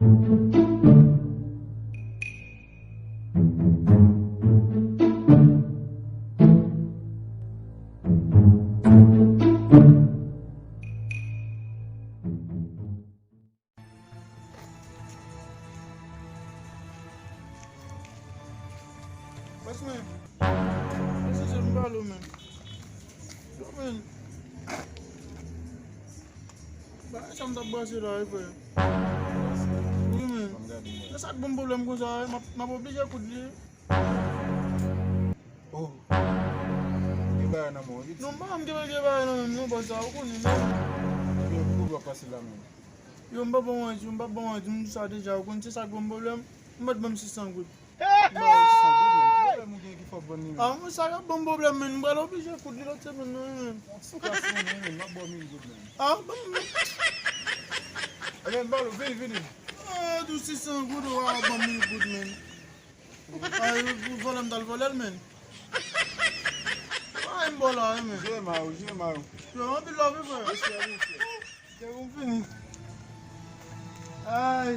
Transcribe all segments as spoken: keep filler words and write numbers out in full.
Bas, men. Mwen se jèn balo, men. Yo, men. Bagay sa m t ap brase la, wi, frè. Wi, men. Ban m gade, men. Se sa k ban m pwoblèm konsa, wi. M ap, m ap oblije koud li. Oh. Gen bagay nan men w, wi. Non, m pa janm gen bagay nan men m, non, baz, sa, ou konnen, men. Gen koub w ap pase la, men. Yo, m pa bon manti, m pa bon manti, m di sa deja, ou konn se sa k ban m pwoblèm, m pa t ban m sis san goud. M ba ou sis san goud, men. Ki pwoblèm ou gen ki fè w ban m li, men? Ah, mwen sa k ap ban m pwoblèm, men, m pral oblije koud li lòt semèn nan, men. Sou ka sou mwen, men, m ap ba w mil goud, men. Ah, ban m. Ebyen, m ba w, vini, vini. Ah, tou sis san goud, ou a ban m mil goud, men. Ah, vòlè m t al vòlè l, men. Ah, m bò la, men. Jere ma ou, jere ma ou. Yo, anpil love, frè. Mesye, mesye. Kè m fini. Ay.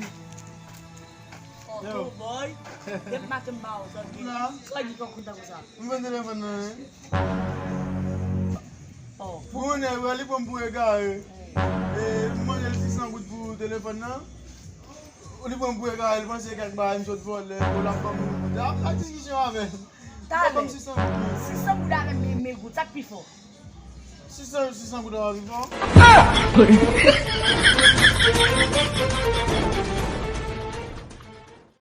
Yo. Yo, boy. Depi maten m ba ou zòt gen. La. Sa ki fè w kontan konsa? M pran telefòn nan, wi. Oh. Pou konnen, wè, li pran m pou egare. E, m mande l sis san goud pou telefòn nan. Li pran m pou egare, li panse kèk bagay m sot vòlè, pou l ap ban m mil goud. Ap fè diskisyon avè l. Talè. Li ban m sis san goud, men. Sis san goud avè m, mil goud, sa k pi fò? Sis san, sis san goud ap vivan.